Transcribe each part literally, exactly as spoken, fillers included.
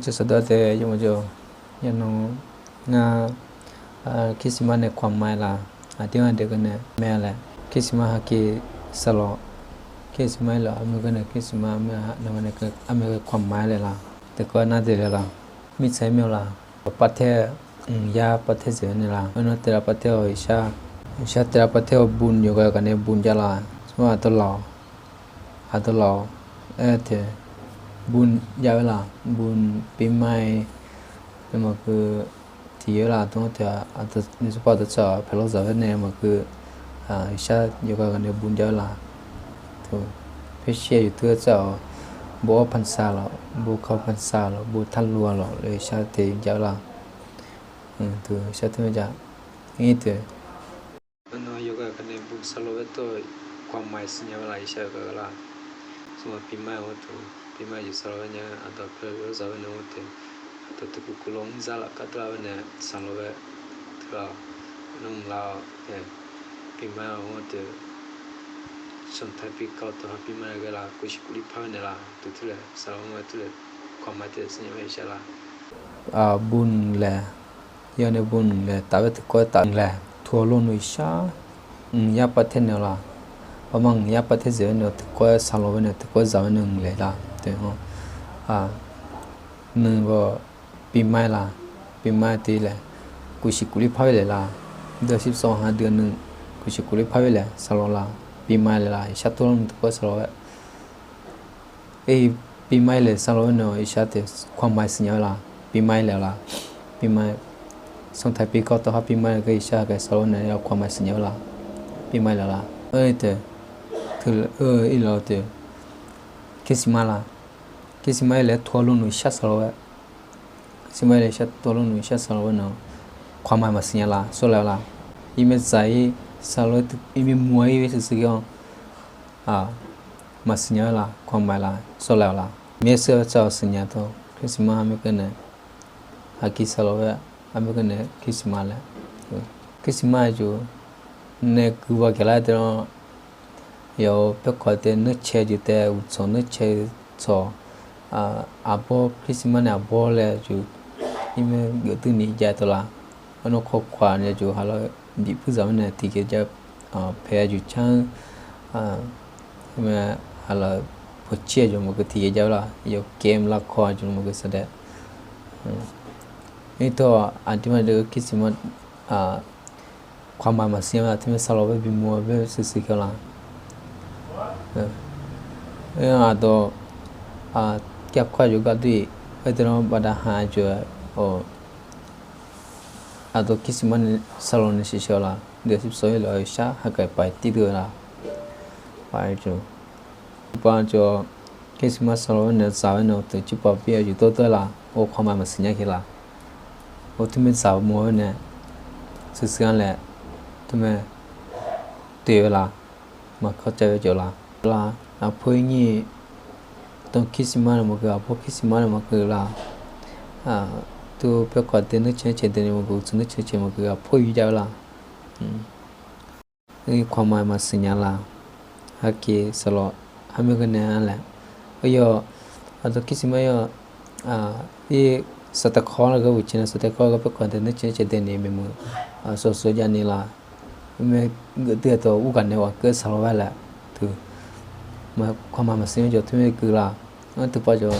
Teusaqdawr tae yawmuiq jawr, yanan ngar Christmas nae ความหมาย laf, aqdir-anr aqdui keuvnae mae laer, Christmas haqkiq saqlawq, Christmas laf, armeu keuvnae Christmas armeu keuvnae ความหมาย laer laf, teukawv nar deuq laer laf, mirtsaq-aer myav laf, pavtaer, mq yar pavtaer dzaeq-aer nae laf, arnan taev laf pavtaer-awq, iqshar, iqshar taev laf pavtaer-awq, บุญ yawqghaq gaq nae บุญ jav laf, smr aqdawr laf-awq, aqdawr laf-awq, aer taeq, บุญ jav-aer laf, บุญ ปีใหม่ nae maqkeuv, tiqyaer laf, aqdawr-anr taeq, aqdawr nae tsawrpar aqdawr tsaq-awq, paeqlawr zaq-aer nae maqkeuv, iqshar yawqghaq gaq nae บุญ jav-aer laf, paershaer yuqtov-aer tsaq-awq, บวชพรรษา laf, บวชเข้าพรรษา laf, บวชธาตุรวม laf, iqshar taeq jav-aer laf, iqshar taeq jav, ir taeq. Arnan yawqghaq gaq nae บุญ saqlawq-aer tawr, ความหมาย siqnya-aer laf, iqshar yawqghaq gaq laf, smr-aq ปีใหม่ awr taeq, ปีใหม่ jeq saqlawq-aer nya, aqdawq paeqlawr zaq-aer nae awr taeq, aqdawq teukuv kuv lawr mr zar laf gar dawr-a-aer nae saqlawq-aer teu laf, arnan laf-awq, ปีใหม่ awr taeq, สงท้ายปีเก่าต้อนรับปีใหม่ ghae laf, kuv shiq kuv lir par-aer nae laf, teu teuler saqlawq-aer teuler, ความหมาย teuler siqnya-aer iqshar laf, บุญ laer, yawr nae บุญ laer taf-aer teukawv-aer taf-aer laer, tuq-awq lov nui shar, mq yar pavtaer naeq-awq laf, pavmar mq yar pavtaer dzaeq-aer nae teukawv-aer saqlawq-aer nae teukawv-aer zaq-aer nae mq laeq laf, ปีใหม่ laf, ปีใหม่ teuler, kuv shiq kuv lir par-aer laeq laf, เดือนสิบสอง ha dui-a nui, kuv shiq kuv lir par-aer laeq saqlawq laf, ปีใหม่ laer laf, iqshar tov lawr nui teukawv-aer saqlawq-aer ปีใหม่ laer saqlawq-aer nae iqshar taeq ความหมาย siqnya-aer laf, ปีใหม่ laer laf, ปีใหม่, สงท้ายปีเก่าต้อนรับปีใหม่ ghae iqshar ghae saqlawq-aer nae ความหมาย siqnya-aer laf, ปีใหม่ laer laf, ir taeq, teu, ir laf taeq, Christmas laf, Christmas laer tuq-awq lov nui shar saqlawq-aer, Christmas laer shar tuq-awq lov nui shar saqlawq-aer nae, ความหมาย maqsiqnya laf, sawrlaeq-awq laf, irmaer dzaq-ir saqlawq-aer teu, irmaer muv-aer ir-aer shuif shuif ghae-anr, maqsiqnya-aer laf, ความหมาย laf, sawrlaeq-awq laf, maer shir-aer tsaq-awq siqnya tawr, Christmas armeu keuvnae, haqkiq saqlawq-aer, armeu keuvnae Christmas laer, Christmas jeq nae guiqba gaqlar deuq-anr, yawf-euq paerkawq tae neurcae jeq tae uqtsanq neurcae tsawq, arbawr Christmas nae arbawr laer jeq, irmaer geufdui ni jav tawq laf, arnan kawkawq nae jeq haqlaf-eu bif puir zaq-aer nae tiqjeq jav, paeq-a jeq car-anr, haqlaf-eu pawqcir-a jeq maqkeuv tiqjeq jav-eu laf, yawf game lavkawr-a jeq maqkeuv saqdaev, ir tawr aqdirma deuq-eu Christmas ความหมาย maqsiq-a, teumae saqlawq bae bimuv-a bae shuif shuif keuv laf. Aqdawq, garkawr-a jeq gardui, aerteuq nar baqda ha jeq-a, aqdawq Christmas nae saqlawq nae sheuqsheuq laf, deuq shir sawq-ir laf-eu shar haqgaq pav tir dui-eu laf. Pav-aer jeq, pav jeq, Christmas saqlawq-aer nae dzaq-aer nae teu jirpav bir-a jeq dawrdawr laf, or ความหมาย maqsiq nya keuv laf. Or teumae dzaq mawr-aer nae, shuif shuif-anr laer, teumae doeq-eu laf, maqkawr caev-eu jeq laf. Laf, aqpoer nyir, dawq Christmas nae maqkeuv, aqpoer Christmas nae maqkeuv laf. Teu paerkawq dae nuircae cae dae ni maqkeuv, uqtsuif nuircae cae maqkeuv, aqpoer yur jav-eu laf. ความหมาย maqsiq nya laf. Haqkiq saqlawq, haqmae geunae-a laer. Aryawf, aqdawq Christmas yawf, ir, Santa Claus laer gharduq cae nae, Santa Claus gharduq paerkawq dae nuircae cae dae ni maeqmuiq, sawqsawq jav ni laf. Haqmae geuf dui-a dawq urghaq nae ghaq keuv saqlawq-aer laer, teu, ความหมาย maqsiq nya jeq teumae keuv laf. Anr teu pav jeq,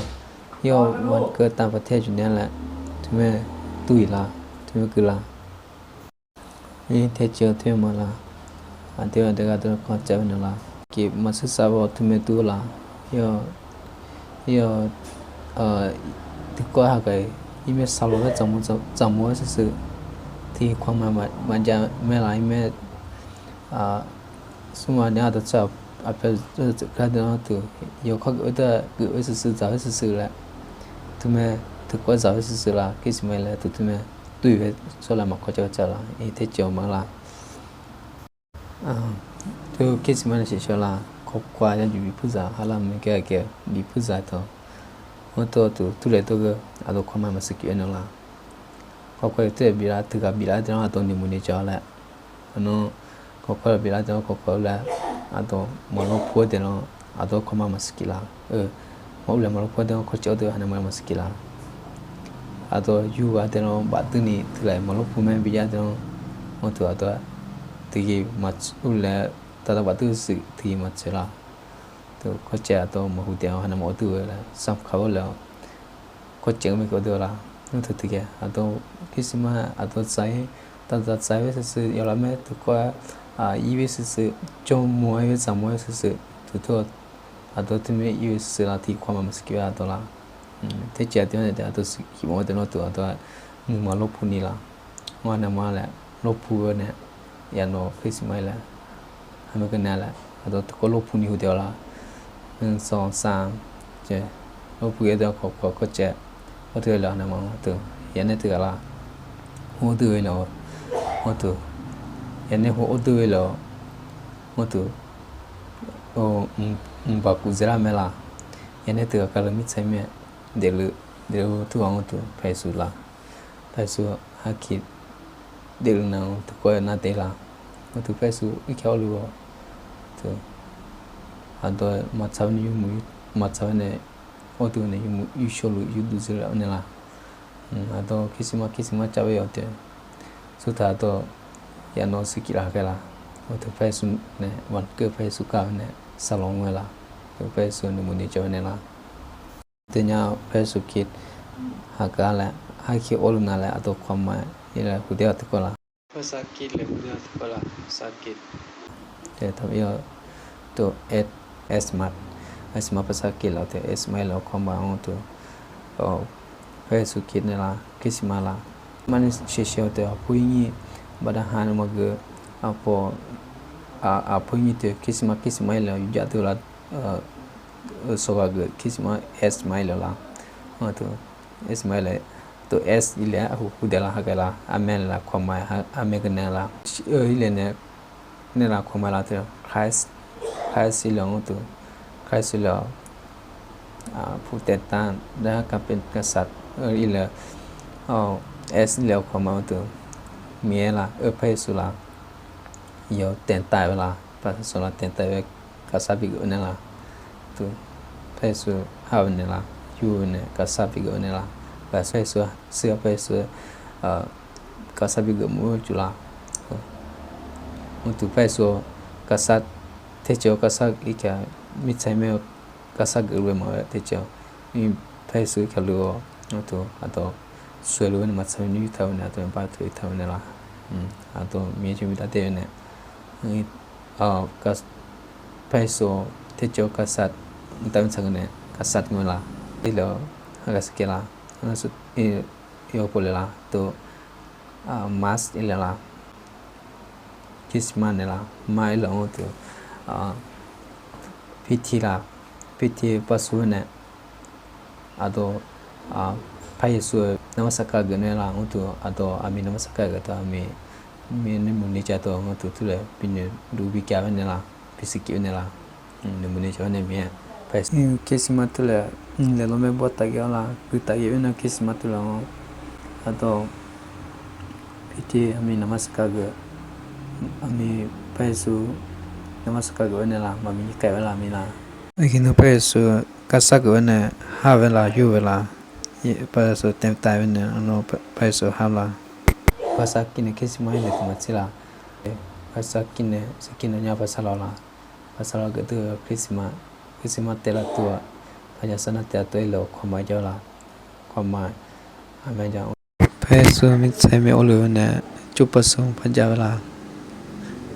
yawf ghaq keuv taq pav tae jeq nae laer, teumae tui laf, teumae keuv laf. Tae jeq-eu teumae maq laf. Aqdui aqdui gharduq kawr caev-eu naeq laf. Aqkiq maqshir saf baw teumae tui laf. Yawf, yawf, tiqkawv haqghae, irmae saqlawq-aer dzaqmur-aer shuif shuif, tiq ความหมาย maqjav mae laf, irmae, smr-aq nae aqdawq tsaq, aqpyawq gar deuq-anr teu, yawkawr geuf-aer deuq-a geuf-aer shuif shuif dzaq-aer shuif shuif laer, teumae tiqkawv dzaq-aer shuif shuif laf, Christmas laer teu teumae tui-aer sawr laf, maqkawr caev-aer tsaq laf, ir tae jeq-eu maq laf. Teu Christmas nae sheuqsheuq laf, kawkawr-a yajuq bif puir zaq, haqlar maqghae ghae bif puir zaq tawq, anr teu teu turlaeq dawr geur, aqdawq ความหมาย maqsiq keuv-aer naeq laf. Kawkawr-a turlaeq bif laf, teughaq bif laf-aer deuq-anr aqdawq noeqmuiq ni jawr laer. Aqnan kawkawr-a bif laf-aer deuq-anr kawkawr-a laer, aqdawq maqlawr pu-aer deuq-anr, aqdawq ความหมาย maqsiq keuv laf. Maqur laeq maqlawr pu-aer deuq-anr kawr caev-awr deuq haqnaeq maqsiq keuv laf. Aqdawq yur ghaq tae lan bafduini teughaq maqlor pu mae bi jav tae lan, anr teuq aqdawq tiqjeq maqtsoeq laer, taqdaq bafduir shuif tiqjeq maqtsoeq la. Teuq kawrcaev aqdawq maqhuq daef-awr haqnaeq maqawr duir-eu laer, samq kaq-awr laer-awr, kawrcaev-eu mae kawr duir-a la. Anr teuq tiqjeq aqdawq Christmas aqdawq tsaq-ir, taqdaq tsaq-ir shuif shuif yawqlaf mae teuq kawv-aer, ir-ir shuif shuif, jawrmawr-ir tsaqmawr-ir shuif shuif teuq teu, aqdawq teumirnae ir-ir shuif shuif la tiqjeq khawf maqsiq kif-a aqdawq la. Terceuq aqdui-anr nae taef aqdawq siq kif mawf-eu taef lan teuq aqdawq-aq, nuima lor pu ni la. Ngar nae ma laer lor pu-eu nae, yaqnawq Christmas laer, haqmae keuvnaeq laer aqdawq teuq kawv lor pu ni huq daef-awq la. Nuisawq sar, lor pu-aer dawr kawv kawv kawrcaev, hawr teuq-aer laer nae ma teuq yanae teughaq la. Hawr deuq-aer nae-awr, hawr teuq yanae hawr deuq-aer laer-awr, hawr teuq mqbaq kuf dzaelar mae la. Yanae teughaq kale mirtsaq-ir mae, daefluf daefluf teughaq hawr teuq paeqsuf la. Paeqsuf haki daefluf na-anr teuq kawv-aer nar daef la. Hawr teuq paeqsuf irkaq hawrluf-awr teuq aqdawq maqtsaq-aer nae yurmuiq, maqtsaq-aer nae hawr teuq nae yurmuiq yurshawr luf yurduq dzeurlaf-aer nae la. Aqdawq Christmas Christmas cav-aer yawf taef. Surtaq aqdawq yaqnawq siq kif laf ghae la. Hawr teuq paeqsuf nae maqkeuv paeqsuf kar-eu nae saqlawq ngae la. Teuq paeqsuf nuimuiq ni jawr-aer nae la. Teunyar paeqsuf kif haqgaq laer haki orluf na laer aqdawq khawqma-aer laer huqdaer-awq teuq kawv la. Paeqsuf kif laer huqdaer-awq teuq kawv la. Paeqsuf kif Teuq, Xmas, Xmas paeqsuf kif laf teuq Xmas laer-awr khawqma-anr teuq, paeqsuf kif nae la, Christmas la. Mar nae sheuqsheuq-eu teuq aqpur ir nyir baqda ha nae maqgeu, aqpur, aqpur ir nyir teuq Christmas Christmas laer-awr yurjav teuq la, sawq ghaq geuf Christmas Xmas laer la. Anr teuq Xmas laer, teuq S ir laer-aer huqdaef la haqghae la, aqmae laer khawqma-aer aqmae geunae la. Ir laer nae nae la khawqma la teuq Christ, Christ ir laer-anr teuq, Christ ir laer-awr, pu taeqtav, dar kar pe karsaq, ir laer, S ir laer-awr khawqma-anr teuq, Miqyaer la, eu paeqsuf la, yawf taeqtav-eu la, paqsaq sawq la taeqtav-eu karsaq bigeuf-eu nae la, teuq paeqsuf ha-eu nae la, yur-eu nae karsaq bigeuf-eu nae la, paeqsuf-a, shuir-a paeqsuf, karsaq bigeuf mr-eu juq la. Mr teuq paeqsuf-awr karsaq, terceuq-awr karsaq irkaq mirtsaq-ir mae-eu karsaq geuf lof-aer maqaer terceuq-awr, paeqsuf irkaq lof-awr, mr teuq aqdawq suaeq lof-aer nae maqtsaq-eu nymr yurtaq-eu nae aqdawq maqbav teuq yurtaq-eu nae la. Aqdawq Miqyaer jir bi dav daef-eu nae paeqsuf-awr terceuq-awr karsaq, mr tav mr tsaq-eu nae karsaq tmr la. Ir laer-awr haqghae saqkaev la. Yawpov laer la teuq, March ir laer la, Christmas nae la, March ir laer-anr teuq, pirtir la, pirtir parsur nae aqdawq, par Yeqsur-euq narmar sarkar geuf nae la-anr teuq aqdawq aqmiq narmar sarkar geuf teuq aqmiq, mirnae muiq ni jav teuq-anr teuq teulof-aer binoeq duq bi jav-aer nae la, bisiq kif-aer nae la, noeqmuiq ni jav-aer nae Miqyaer-aq, Christmas teulof-aer laeqlanq mae bawtaf ghae-awr la, guitaf ghae-aer nar Christmas teulof-anr aqdawq pirtir aqmiq narmar sarkar geuf, aqmiq par Yeqsur narmar sarkar geuf-aer nae la, maqmiq khaeq-aer la mir la. Aqkir nmr par Yeqsur karsar geuf-aer nae har-eu la, yur-eu la, par Yeqsur taev taev-aer nae, par Yeqsur har la. Parsar kir nae Christmas nae tmq maqtser la. Parsar kir nae sarkir nawnyar parsar lawr la. Parsar lawr geuf deuq-eu Christmas, Christmas taev lar tov-aq, paqnya sar nar taev lar tov-aer laer-awr khawqma jawr la. Khawqma, aqmae ja-anr Par Yeqsur mirtsaq-ir mae orluf-eu nae, tsov parsar parjav-eu la.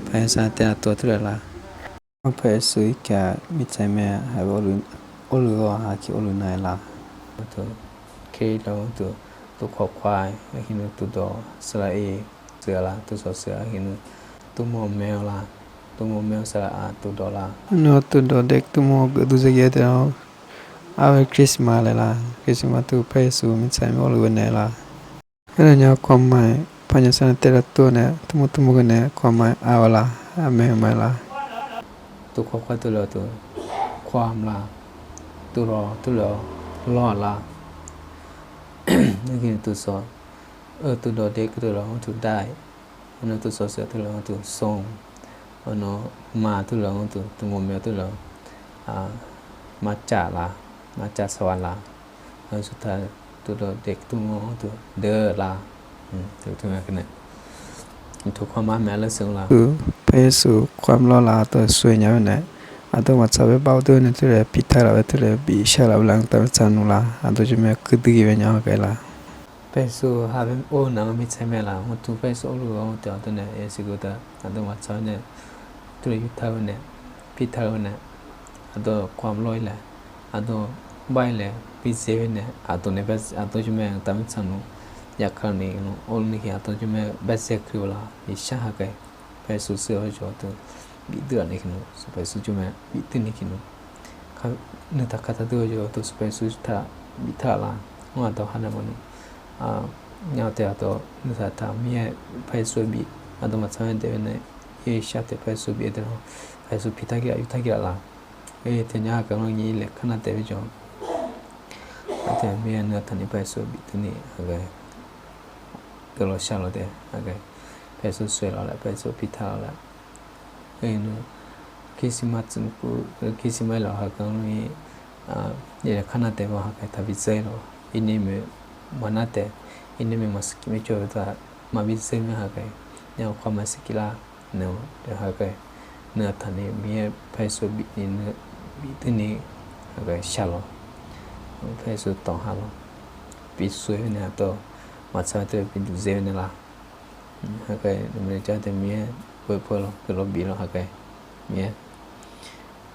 Paqnya sar taev lar tov-a teulof la. Anr par Yeqsur irkaq mirtsaq-ir mae haeq-aer orluf-awr haqkir orluf na-aer la. Tov, kar-ir laer-anr tov, tov khawqkawq-aer aqkir nmr tov dawq saqlaq-ir sheuq-a la, tov sawq sheuq-a aqkir nmr, tov mawr mae-awr la, tov mawr mae-awr saqlaq-aq tov dawq la. Nmr tov dawq dae tov mawr geuf dur zaer ghae taef-awr, arwe Christmas laer la, Christmas tov par Yeqsur mirtsaq-ir mae orluf-eu nae la. Aernar nya khawqma-iq paqnya sar nae taev lar tov nae tov mawr tov mawr ghae nae khawqma-iq arwe la, aqmae ma la. Tov khawqkawq tov laer tov, khawqma la, tov lawr tov laer-awr lawr-a la. Aqkir nmr tov sawq, eu tov dawq dae keuv tov laer-anr tov dae, nmr tov sawq sheuq tov laer-anr tov sawq, arnan ma tov laer-anr tov, tov mawr mae tov laer-anr, maqcav la, maqcav saqlaq la. Aqsur taq tov dawq daef tmr-anr tov deuq la. Tov tmr-a nae, uqtuq khawf mar maeq-a laer sheuq la. Paqyeqsur khawf lawr la aqdawq shuir nya-eu nae, aqdawq maqtsaq bae bav-eu deuq nae teulof-aer piqtae laf-aer teulof-aer bifshar laf-eu laer taq mr tsaq nmr la. Aqdawq jir mae kuir dui ghae-aer nya-a ghae la. Paqyeqsur ha bae or-eu naq-anr mirtsae mae la. Uqtuq Paqyeqsur or-eu ghae-anr taef-a deuq nae yasiq geu taef aqdawq maqtsaq-eu nae teulof yurtae-eu nae, piqtae-eu nae, aqdawq khawf lawr-ir laer, aqdawq bar-ir laer bizae-ir nae, aqdawq nae aqdawq jir mae taq mr tsaq nmr. Yaqkaq ni nmr or ni ki aqdawq jir mae baezae keuv-eu la. Iqshar ha ghae Paqyeqsur shir-awr jawr-eu deuq bifdui-a nae ki nmr, Sanqpaq Yeqsur jir mae bifdui ni ki nmr. Nuitaq kar taq dui-eu jawr-eu deuq Sanqpaq Yeqsur taq biftaq la. Mr aqdawq ha nae maqnmr. Nya taef aqdawq nuitaq taq mir-aer Paqyeqsur bif, aqdawq maqtsaq-aer daef-eu nae, Irsaq taef Paqyeqsur bif-aer daef-awr, Paqyeqsur piqtae gir-a yurtae gir-a la. Oe, teunyar ha ghae-anr nyi laeqkar nar taef-aer jawr-eu, aqtaeq mir-aer nuitaq ni Paqyeqsur bifdui ni ha ghae, geuflawq shar lawq taef ha ghae, Paqyeqsur shawr lawq laer Paqyeqsur piqtae lawq laer, oe, nuikir sirma tmqkuv, nuikir sirma-ir lawq ha ghae-anr nyi laeqkar nar taef-aer ha ghae taq bizae-ir lawq. Irnir moeq maqnar taef, irnir moeq maqsiq kif mir cawv-eu taq maqbi zae mir ha ghae, nar-awr khawf maqsiq kif lar nae-awr ha ghae, nuitaq ni mir-aer Paqyeqsur bif ni nuibif dui ni ha ghae shar lawq. Paqyeqsur tawq ha lawq. Bifsur-aer nae aqdawq maqtsaq-aer teulof biduq zae-eu nae la. Ha ghae nuima jar taef mir-aer, boe boe lawq geuflawq bif lawq ha ghae, mir-aer,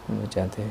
nuima jar taef